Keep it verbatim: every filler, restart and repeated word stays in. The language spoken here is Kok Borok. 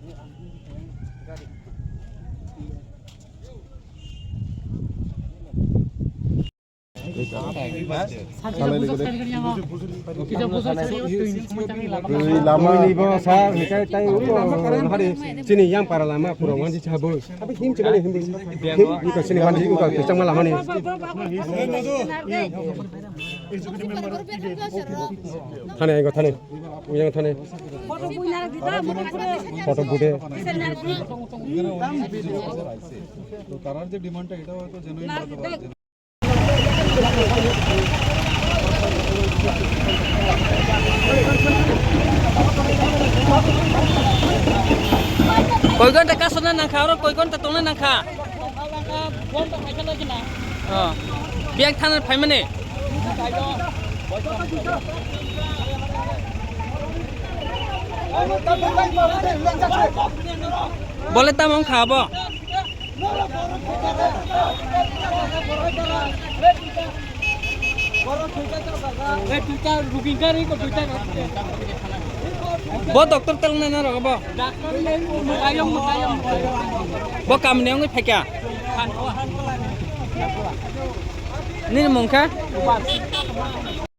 Twi lama ni bo sa, hikai tai uko, hari chini yang para lama pura wanji chabo. Abi him chini him. Him ko chini wanji uko kichang ma lama ni. Thane, ego thane. Uyang thane. Photo bude. তো তারার যে ডিমান্ডটা, এটা হয়তো জেনুইন হতে পারে। Koi ghonta kasona nangkha, oro koi ghonta tongna nangkha? Oh. Biyang thana phaimani? Bole tamo wngkha abo? Bo doctor telnai na rogo bo. Bo kamni wngwi phaikha. Nini mung kha?